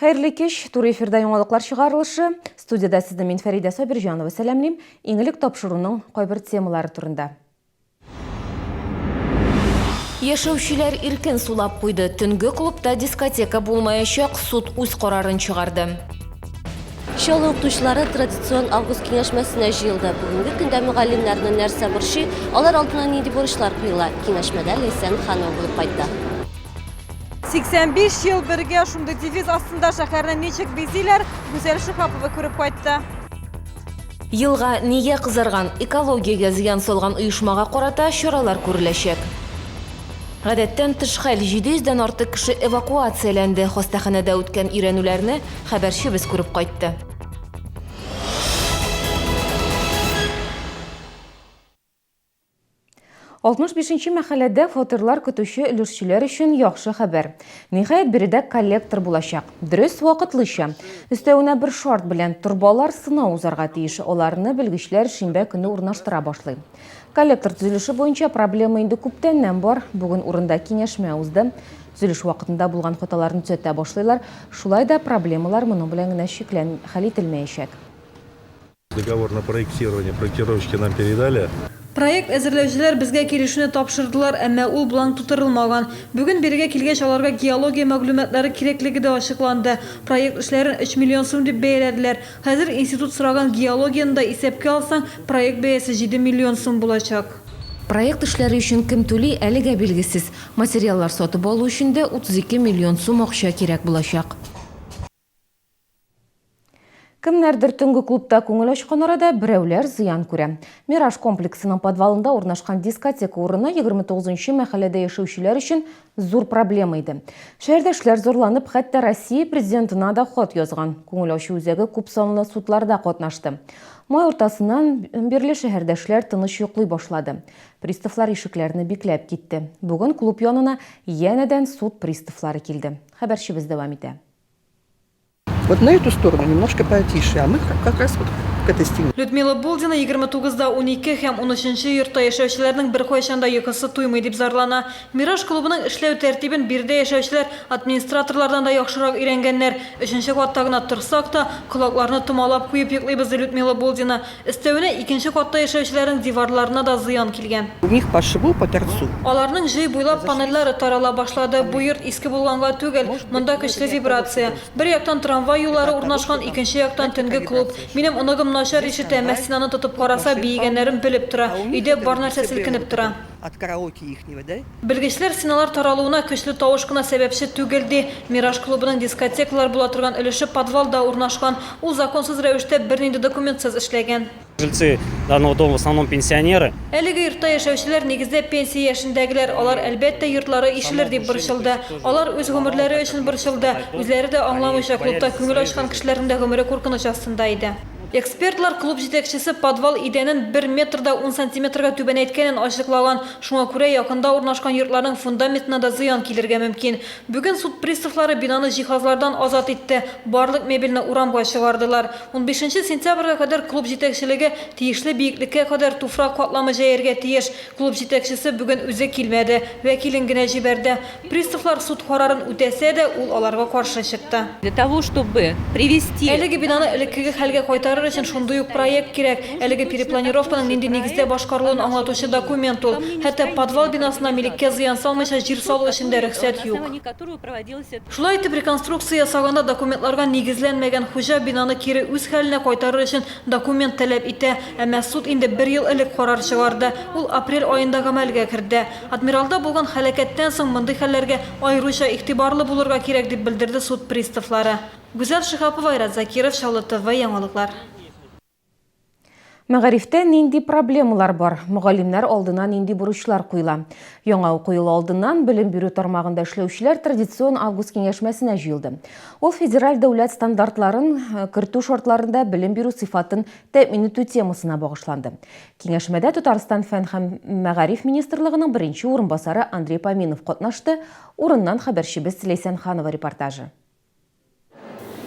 Хәерле кич, туры эфирда яңалыклар чыгарылышы. Студиядә сезне мин Фәридә Сабирҗанова сәламлим. Иң элек тапшыруның кайбер темалары турында. Яшәүчеләр иркен сулап куйды. Төнге клубта дискотека булмаячак, суд үз карарын чыгарды. Чаллы укытучылары традицион август киңәшмәсенә җыелды. Бүгенге көндә мөгаллимнәрне нәрсә борчый, алар алдына нинди бурычлар куела? Киңәшмәдә Ләйсән Ханова булып кайтты. 85 ел бергә шундый девиз астында шәһәрне ничек бизиләр, Гүзәл Шиһапова күреп кайтты. Елга нигә кызарган? Экологиягә зыян салган оешмага карата чаралар күреләчәк. Гадәттән тыш хәл, 700 дән артык кеше эвакуацияләнде. Хастаханәдә үткән өйрәнүләрне хәбәрчебез күреп кайтты. 65 нче мәхәлләдә фатирлар көтүче өлешчеләр өчен яхшы хәбәр. Ниһаять, биредә коллектор булачак. Дөрес, вакытлыча. Өстәвенә бер шарт белән, торбалар сынау узарга тиеш. Аларны белгечләр шимбә көне урнаштыра башлый. Коллектор төзелеше буенча проблема инде күптәннән бар. Бүген урында киңәшмә узды. Төзелеш вакытында булган хаталарны төзәтә башлыйлар. Шулай да проблемалар моның белән генә чиклән, хәл ителмәячәк. Договор на проектирование проектировщики нам передали. Проект әзерләүчеләр безгә килешүне тапшырдылар, әмма ул бланк тутырылмаган. Бүген бирегә килгәч, аларга геология мәгълүматлары кирәклеге дә ачыкланды. Проект эшләрен өч миллион сум дип бәяләделәр. Хәзер институт сораган геологияне дә исәпкә алсаң, проект бәясе 7 миллион сум булачак. Проект эшләре өчен кем түли, әлегә билгесез. Материаллар сатып алу өчен дә 32 миллион сум акча кирәк булачак. Кемнәрдер төнге клубта күңел ачкан арада берәүләр зыян күрә. Мираж комплексының подвалында урнашкан дискотека урыны 29 нчы мәхәлләдә яшәүчеләр өчен зур проблема иде. Шәһәрдәшләр зарланып, хәтта Россия Президентына да хат язган. Күңел ачу үзәге күпсанлы судларда катнашты. Май уртасыннан бирле шәһәрдәшләр тыныч йоклый башлады. Приставлар ишекләрне бикләп китте. Бүген клуб янына янәдән суд приставлары килде. Хәбәрчебез дәвам итә. Вот на эту сторону немножко потише, а мы как раз вот к этой стене. Людмила Булдина 29 да 12 һәм 13 нче йортта яшәүчеләрнең беркайчан да йокысы туймый дип зарлана. Мираж клубының эшләү тәртибен биредә яшәүчеләр администраторлардан да яхшырак өйрәнгәннәр. Өченче катта гына торсак та, колакларны томалап куеп йоклыйбыз, ди Людмила Булдина. Өстәвенә, икенче катта яшәүчеләрнең диварларына да зыян килгән. У них по шву, по торцу. Аларның җөй буйлап панельләре тарала башлады. Бу йорт иске булганга түгел, монда көчле вибрация. Бер яктан трамвай юллары урнашкан, икенче яктан төнге клуб. Минем оныгым начар ишетә, әмма стенаны тотып караса, биегәннәрен белеп тора. Өйдә бар нәрсә селкенеп тора. От караоке ихнего, да? Белгечләр стеналар таралуына көчле тавыш кына сәбәпче түгел, ди. Мираж клубының дискотекалар була торган өлеше подвалда урнашкан. Ул законсыз рәвештә бернинди документсыз эшләгән. Жильцы данного дома в основном пенсионеры. Әлеге йортта яшәүчеләр нигездә пенсия яшендәгеләр. Алар, әлбәттә, йортлары ишелер дип борчылды. Алар үз гомерләре өчен борчылды. Үзләре дә аңламыйча, клубта күңел ачкан кешеләрнең дә гомере куркыныч астында иде. Экспертлар клуб җитәкчесе подвал идәнен бер метр да ун сантиметрга түбәнәйткәнен ачыклаган. Шуңа күрә якында урнашкан йортларның фундаментына да зыян килергә мөмкин. Бүген суд приставлары бинаны җиһазлардан азат итте, барлык мебельне урамга чыгардылар. Унбишенче сентябрьгә кадәр клуб җитәкчелеге тиешле биеклеккә кадәр туфрак катламы җәяргә тиеш. Клуб җитәкчесе бүген үзе килмәде, вәкилен генә җибәрде. Приставлар суд карарын үтәсә дә, ул аларга каршы чыкты. Для того, чтобы привести. Әлеге бинаны элеккеге хәлгә кайтарыр өчен шундый ук проект кирәк. Әлеге перепланировканың нинди нигездә башкарылуын аңлатучы документ ул. Хәтта подвал бинасына милеккә зыян салмыйча җир салу өчен дә рөхсәт юк. Шулай итеп, реконструкция ясаганда документларга нигезләнмәгән хуҗа бинаны кире үз хәленә кайтарыр өчен документ таләп итә. Әмма суд инде бер ел элек карар чыгарды. Ул апрель аенда гамәлгә керде. Адмиралда булган һәлакәттән соң мондый хәлләргә аеруча игътибарлы булырга кирәк, дип белдерде суд приставлары. Гүзәл Шиһапова, Айрат Закиров, Чаллы ТВ, яңалыклар. Мәгарифтә нинди проблемалар бар? Мөгаллимнәр алдына нинди бурычлар куела? Яңа уку елы алдыннан белем бирү тармагында эшләүчеләр традицион август киңәшмәсенә җыелды. Ул федераль дәүләт стандартларын э, кертү шартларында белем бирү сыйфатын тәэмин итү темасына багышланды. Киңәшмәдә Татарстан фән һәм мәгариф министрлыгының беренче урынбасары Андрей Поминов катнашты, урыннан хәбәрчебез Ләйсән Ханова репортажы.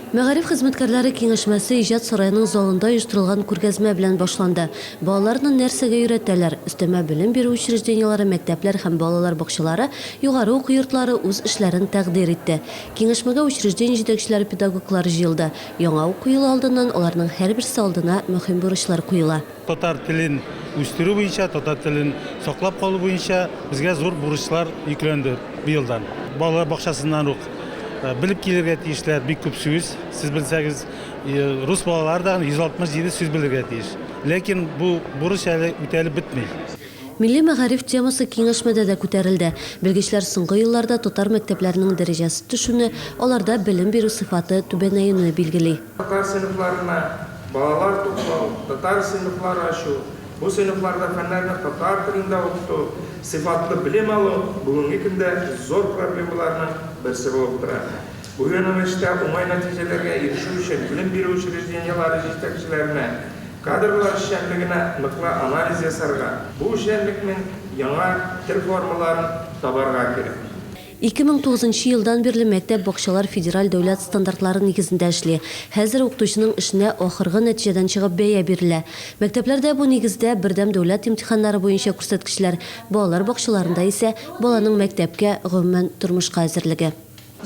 Мәгариф хезмәткәрләре киңәшмәсе Иҗат сараеның залында оештырылган күргәзмә белән башланды. Балаларны нәрсәгә өйрәтәләр? Өстәмә белем бирү учреждениеләре, мәктәпләр һәм балалар бакчалары, югары уку йортлары үз эшләрен тәкъдир итте. Киңәшмәгә учреждение җитәкчеләре, педагоглар җыелды. Яңа уку елы алдыннан аларның һәрберсе алдына мөһим бурычлар куела. Татар телен үстерү буенча, татар телен саклап калу буенча безгә зур бурычлар йөкләнде быелдан. Балалар бакчасыннан ук белеп килергә тиешләр бик күп сүз. Сез белсәгез, рус балалары да 167 сүз белергә тиеш. Ләкин бу бурыч әле үтәлеп бетми. Милли мәгариф темасы киңәшмәдә дә күтәрелде. Белгечләр соңгы елларда татар мәктәпләренең дәрәҗәсе төшүне, аларда белем бирү сыйфаты түбәнәюне билгели. Татар сыйныфларына балалар туплау, татар сыйныфлары ачу, бу сыйныфларда фәннәрне татар телендә укыту, сыйфатлы белем алу бүгенге көндә зур проблемаларның берсе булып тора. Бу юнәлештә уңай нәтиҗәләргә ирешү өчен белем бирү учреждениеләре җитәкчеләренә кадрлар эшчәнлегенә ныклы анализ ясарга, бу эшчәнлекнең яңа төр формаларын табарга кирәк. 2009 нчы елдан бирле мәктәп-бакчалар федераль дәүләт стандартлары нигезендә эшли. Хәзер укытучының эшенә ахыргы нәтиҗәдән чыгып бәя бирелә. Мәктәпләрдә бу нигездә бердәм дәүләт имтиханнары буенча күрсәткечләр, балалар бакчаларында исә баланың мәктәпкә, гомумән, тормышка әзерлеге.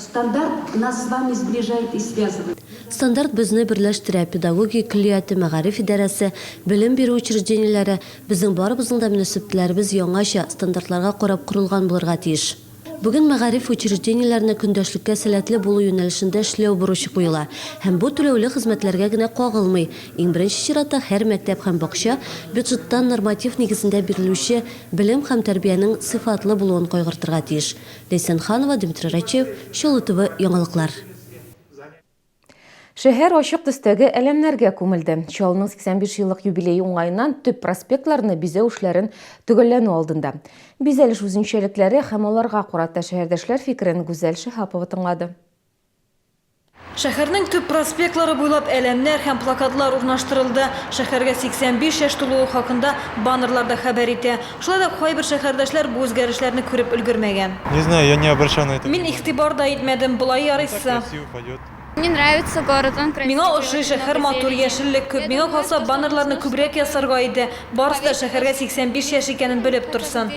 Стандарт нас с вами сближает и связывает. Стандарт безне берләштерә, педагогия көллияте, мәгариф идарәсе, белем бирү учреждениеләре, безнең барыбызның да мөнәсәбәтләребез яңача, стандартларга карап корылган булырга тиеш. Бүген мәгариф учреждениеләренә көндәшлеккә сәләтле булу юнәлешендә эшләү бурычы куела. Һәм бу түләүле хезмәтләргә генә кагылмый. Иң беренче чиратта һәр мәктәп һәм бакча бюджеттан норматив нигезендә бирелүче белем һәм тәрбиянең сыйфатлы булуын кайгыртырга тиеш. Ләйсән Ханова, Дмитрий Рачев, Чаллы ТВ яңалыклар. Шәһәр ачык төстәге әләмнәргә күмелде. Чаллының 85 еллык юбилее уңаеннан төп проспектларны бизәү эшләрен төгәлләнү алдында. Бизәлеш үзенчәлекләре һәм аларга карата шәһәрдәшләр фикерен Гүзәл Шиһапова тыңлады. Шәһәрнең төп проспектлары буйлап әләмнәр һәм плакатлар урнаштырылды. Шәһәргә 85 яшь тулуы хакында баннерлар да хәбәр итә. Шулай да кайбер шәһәрдәшләр бу үзгәрешләрне күреп өлгермәгән. Не знаю, я не обращал на это Мин игътибар да итмәдем, болай ярыйсы. Красиво пойдет. Мне нравится город, он красивый. Миңа ошый, шәһәр матур, яшеллек күп. Миңа калса, баннерларны күбрәк ясарга иде. Барысы да шәһәргә 85 яшь икәнен белеп торсын.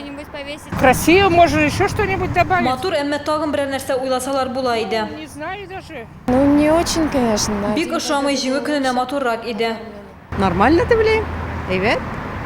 Красиво, можно еще что-нибудь добавить. Матур, әмма тагын берәр нәрсә уйласалар була иде. Не знаю даже. Ну, не очень, конечно. Бик ошамый, Җиңү көненә матуррак иде. Нормально дип уйлыйм. Әйбәт.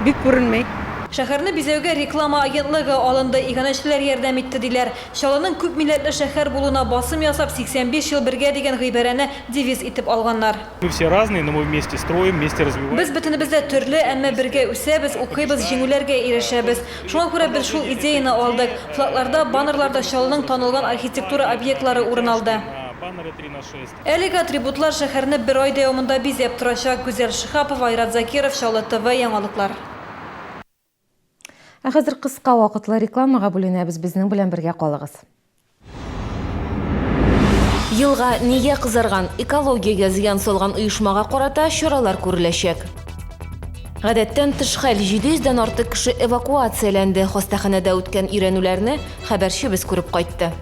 Бик күренми. Шәһәрне бизәүгә реклама агентлыгы алынды, иганәчеләр ярдәм итте, диләр. Чаллының күп милләтле шәһәр булуына басым ясап, 85 ел бергә дигән гыйбарәне девиз итеп алганнар. Мы все разные, но мы вместе строим, вместе развиваем. Без бөтенебез дә төрле, әмма бергә үсәбез, укыйбыз, җиңүләргә ирешәбез. Шуңа күрә без шул идеяне алдык. Флагларда, баннерларда Чаллының танылган архитектура объектлары урын алды. Әлеге атрибутлар шәһәрне бер ай дәвамында бизәп торачак. Гүзәл Шиһапова, Айрат Закиров, Чаллы ТВ, яңалыклар. Ә хәзер кыска вакытлы рекламага бүленәбез, безнең белән бергә калыгыз. Елга нигә кызарган? Экологиягә зыян салган оешмага карата чаралар күреләчәк. Гадәттән тыш хәл, 700 дән артык кеше эвакуацияләнде. Хастаханәдә үткән өйрәнүләрне хәбәрчебез күреп кайтты.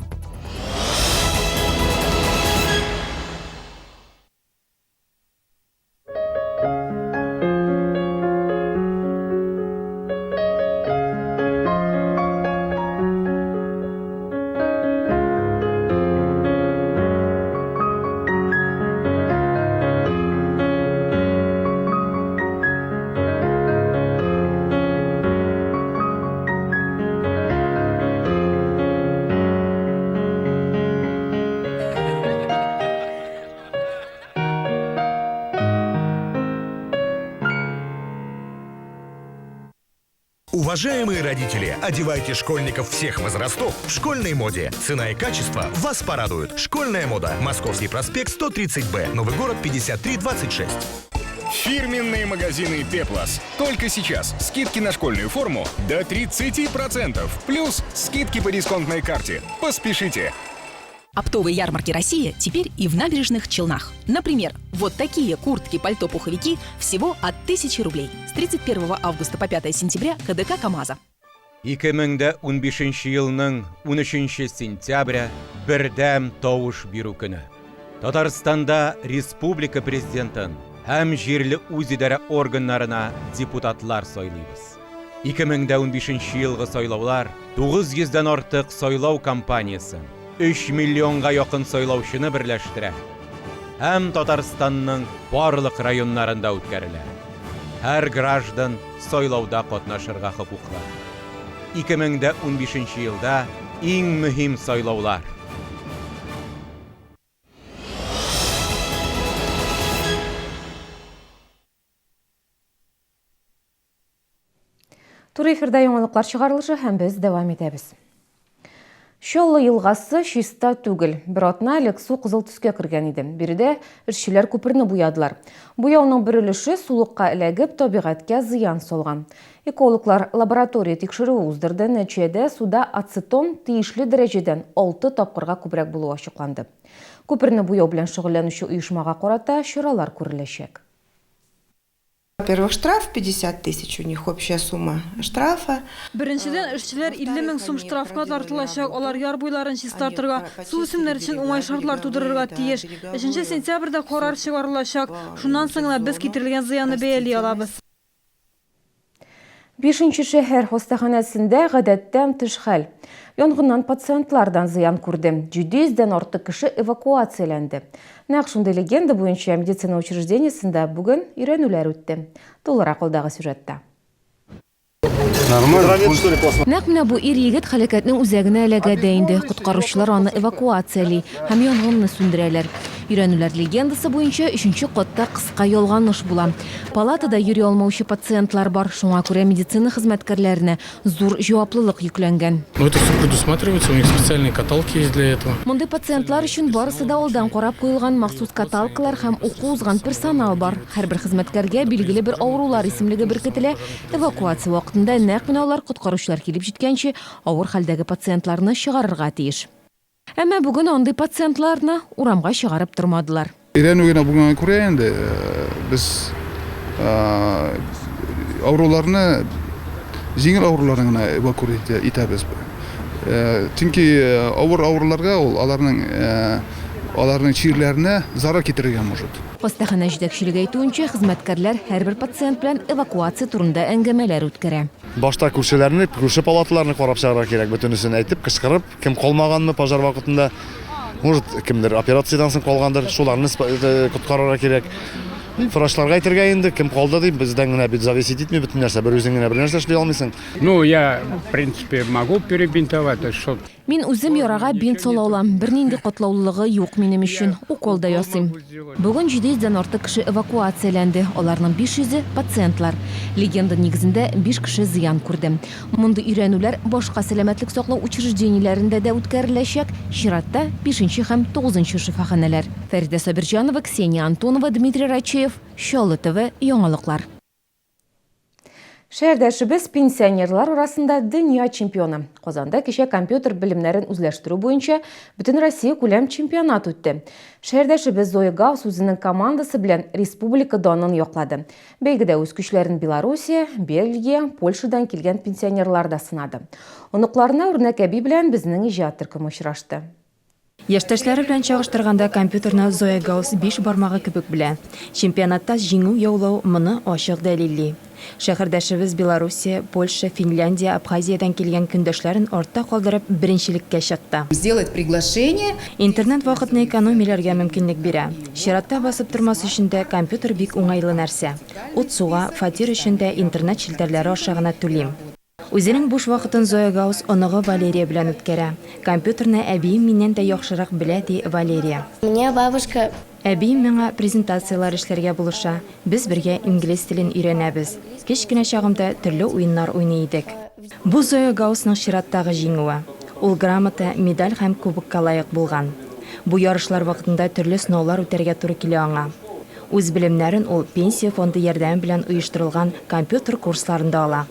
Уважаемые родители, одевайте школьников всех возрастов в школьной моде. Цена и качество вас порадуют. Школьная мода. Московский проспект 130Б. Новый город 5326. Фирменные магазины «Пеплос». Только сейчас скидки на школьную форму до 30%. Плюс скидки по дисконтной карте. Поспешите! Оптовые ярмарки России теперь и в набережных Челнах. Например, вот такие куртки, пальто, пуховики всего от 1000 рублей. С 31 августа по 5 сентября КДК КАМАЗа. 2015 елның 13 сентябре бердәм тавыш бирү көне. Татарстанда республика Президентын һәм җирле үзидарә органнарына депутатлар сайлыйбыз. 2015 елгы сайлаулар 900 дән артык сайлау кампаниясен, 3 миллионга якын сайлаучыны берләштерә һәм Татарстанның барлык районнарында үткәрелә. Һәр граждан сайлауда катнашырга хокуклы. 2015 елда иң мөһим сайлаулар. Туры эфирда яңалыклар чыгарылышы һәм без дәвам итәбез. Чаллы елгасы чиста түгел. Бер атна элек су кызыл төскә кергән иде. Биредә эшчеләр күперне буядылар. Буяуның бер өлеше сулыкка эләгеп, табигатькә зыян салган. Экологлар лаборатория тикшерүе уздырды. Нәтиҗәдә суда ацетон тиешле дәрәҗәдән 6 тапкырга күбрәк булуы ачыкланды. Күперне буяу белән шөгыльләнүче оешмага карата чаралар күреләчәк. Во-первых, штраф 50 тысяч у них общая сумма штрафа. Беренчедән, эшчеләр 50 мең сум штрафка тартылачак, алар яр буйларын чистартырга, су үсемнәр өчен уңай шартлар тудырырга тиеш. Өченче сентябрьдә карар чыгарылачак, шуннан соң гына без китерелгән зыянны бәяли алабыз. Бишенче шәһәр хастаханәсендә гадәттән тыш хәл. Янгыннан пациентлар да зыян күрде. 700 дән артык кеше эвакуацияләнде. Нәкъ шундый легенда буенча медицина учреждениесендә бүген өйрәнүләр үтте. Тулырак алдагы сюжетта. Нәкъ менә бу ир-егет һәлакәтнең үзәгенә эләгә дә инде. Коткаручылар аны эвакуацияли һәм янгынны сүндерәләр. Өйрәнүләр легендасы буенча, өченче катта кыска ялганыш була. Палатада йөри алмаучы пациентлар бар, шуңа күрә медицина хезмәткәрләренә зур җаваплылык йөкләнгән. Ну это все предусматривается, у них специальные каталки есть для этого. Мондый пациентлар өчен барысы да алдан карап куелган махсус каталкалар һәм уку узган персонал бар. Һәрбер хезмәткәргә билгеле бер авырулар исемлеге беркетелә. Эвакуация вакытында нәкъ менә алар коткаручылар килеп җиткәнче авыр хәлдәге пациентларны чыгарырга тиеш. Әмма бүген андый пациентларны урамга чыгарып тормадылар. Өйрәнү генә булганга күрә инде без авыруларны, җиңел авыруларны гына эвакуировать итәбез. Чөнки авыр авыруларга ул аларның аларның чирләренә зарар китерергә может. Хастаханә җитәкчелеге әйтүенчә, хезмәткәрләр һәрбер пациент белән эвакуация турында әңгәмәләр үткәрә. Башта күршеләрне, күрше палаталарны карап чыгарга кирәк, бөтенесен әйтеп, кычкырып. Кем калмаганмы пожар вакытында, может, кемдер операциядән соң калгандыр, шуларны э, коткарырга кирәк. Врачларга әйтергә инде, кем калды дип, бездән генә бит зависеть итми бөтен нәрсә, бер үзең генә бер нәрсә эшли алмыйсың. Ну, я, в принципе, могу перебинтовать, что Мин үзем ярага бинт сала алам. Бернинди катлаулылыгы юк минем өчен. Укол да ясыйм. Бүген 700 дән артык кеше эвакуацияләнде, аларның 500-е, пациентлар. Легенда нигезендә, биш кеше зыян күрде. Мондый өйрәнүләр башка сәламәтлек саклау учреждениеләрендә дә үткәреләчәк, чиратта, бишенче һәм тугызынчы шифаханәләр. Фәридә Сабирҗанова, Ксения Антонова, Дмитрий Рачеев, Чаллы ТВ, яңалыклар. Шәһәрдәшебез пенсионерлар арасында дөнья чемпионы. Казанда кичә компьютер белемнәрен үзләштерү буенча Бөтенроссия күләм чемпионат үтте. Шәһәрдәшебез Зоя Гаус үзенең командасы белән республика данын яклады. Бәйгедә үз көчләрен Белоруссия, Бельгия, Польшадан килгән пенсионерлар да сынады. Оныкларына үрнәк әби белән безнең иҗат төркеме очрашты. Яшьтәшләре белән чагыштырганда компьютерны Зоя Гаус биш бармагы кебек белә. Чемпионатта җиңү яулау моны ачык дәлилли. Шәһәрдәшебез Белоруссия, Польша, Финляндия, Абхазиядән килгән көндәшләрен артта калдырып беренчелеккә чыкты. Сделать приглашение. Интернет вакытны экономияләргә мөмкинлек бирә. Чиратта басып тормас өчен дә компьютер бик уңайлы нәрсә. Ут-суга, фатир өчен дә интернет челтәрләре аша гына түлим. Үзенең буш вакытын Зоя Гаус оныгы Валерия белән үткәрә. Компьютерны әбием миннән дә яхшырак белә, ди Валерия. Мне бабушка. Әбием миңа презентацияләр эшләргә булыша. Без бергә инглиз телен өйрәнәбез. Кечкенә чагымда төрле уеннар уйный идек. Бу Зоя Гаусның чираттагы җиңүе. Ул грамота, медаль һәм кубокка лаек булган. Бу ярышлар вакытында төрле сынаулар үтәргә туры килә аңа. Үз белемнәрен ул Пенсия фонды ярдәме белән оештырылган компьютер курсларында ала.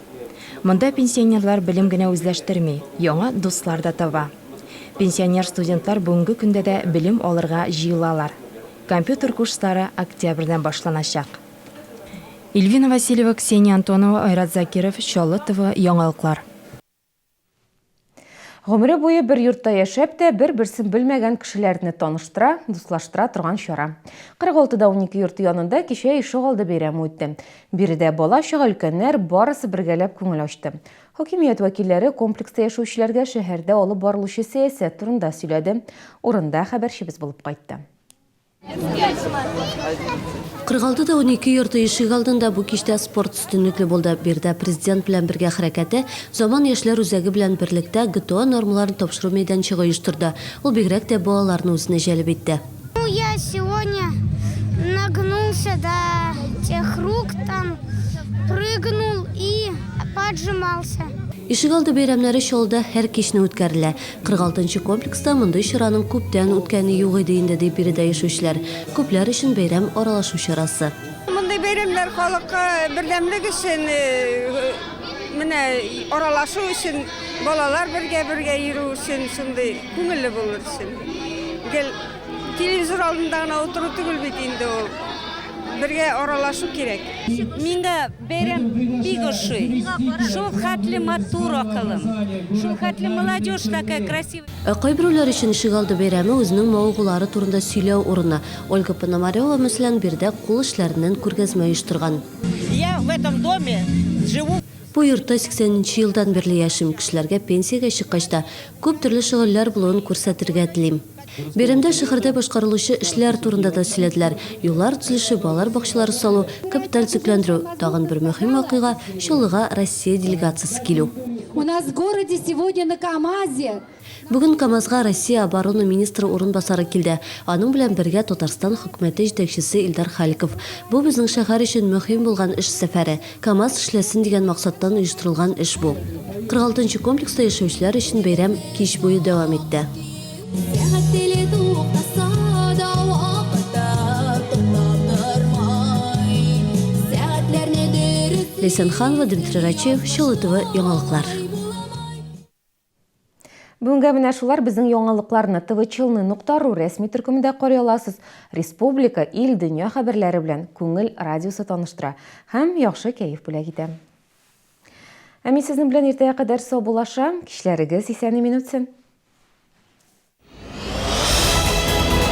Монда пенсионерлар белем генә үзләштерми, яңа дуслар да таба. Пенсионер студентлар бүгенге көндә дә белем алырга җыелалар. Компьютер курслары октябрьдән башланачак. Ильвина Васильева, Ксения Антонова, Айрат Закиров, Чаллы ТВ, Яңалыклар. Гомере буе бер йортта яшәп тә, бер-берсен белмәгән кешеләрне таныштыра, дуслаштыра торган чара. 46 да 12 йорты янында кичә ишегалды бәйрәме үтте. Биредә бала-чага, өлкәннәр, барысы бергәләп күңел ачты. Хакимият вәкилләре комплекста яшәүчеләргә шәһәрдә алып барылучы сәясәт турында сөйләде. Урында хәбәрчебез булып кайтты. 46 да 12 йорты ишегалдында бу кичтә спорт өстенлекле булды. Биредә Президент белән бергә хәрәкәте Заман яшьләр үзәге белән берлектә ГТО нормаларын тапшыру мәйданчыгы оештырды. Ул бигрәк тә балаларны үзенә җәлеп итте. Ну я сегодня нагнулся до тех рук там прыгнул и поотжимался. Ишегалды бәйрәмнәре Чаллыда һәр кичне үткәрелә. 46 нчы комплекста мондый чараның күптән үткәне юк иде инде, ди биредә яшәүчеләр. Күпләр өчен бәйрәм аралашу чарасы. Мондый бәйрәмнәр халыкка бердәмлек өчен, менә аралашу өчен, балалар бергә-бергә йөрү өчен шундый күңелле булыр өчен. Гел телевизор алдында гына утыру түгел бит инде ул. Бергә аралашу кирәк. Миңа бәйрәм бик ошый. Шул хәтле матур акылым. Шул хәтле молодежь такая красивая. Ә кайберәүләр өчен ишегалды бәйрәме үзенең мавыгулары турында сөйләү урыны. Ольга Пономарева, мәсәлән, биредә кул эшләреннән күргәзмә оештырган. Я в этом доме живу. Бу йортта 80 нче елдан бирле яшим. Кешеләргә пенсиягә чыккач та күп төрле шөгыльләр булуын күрсәтергә телим. Бәйрәмдә шәһәрдә башкарылучы эшләр турында да сөйләделәр. Юллар төзелеше, балалар бакчалары салу, капиталь төзекләндерү. Тагын бер мөһим вакыйга, Чаллыга Россия делегациясе килү. У нас в городе сегодня на КАМАЗе. Бүген КАМАЗга Россия оборона министры урынбасары килде. Аның белән бергә Татарстан хөкүмәте җитәкчесе Илдар Халиков. Бу безнең шәһәр өчен мөһим булган эш сәфәре. КАМАЗ эшләсен дигән максаттан оештырылган эш бу. 46 нчы комплекста яшәүчеләр өчен бәйрәм кич буе дәвам итте. Сәгать теле туктаса да, вакыт та туктап тормый. Сәгатьләрне дөрес. Ләйсән Ханова, Дмитрий Рачеев, Чаллы ТВ, яңалыклар. Бүгенгә менә шулар безнең яңалыкларны ТВ Челны нокта ру рәсми төркемендә карый аласыз. Республика, ил, дөнья хәбәрләре белән Күңел радиосы таныштыра һәм яхшы кәеф бүләк итә. Ә мин сезнең белән иртәгә кадәр саубуллашам. Кичләрегез исән-имин үтсен.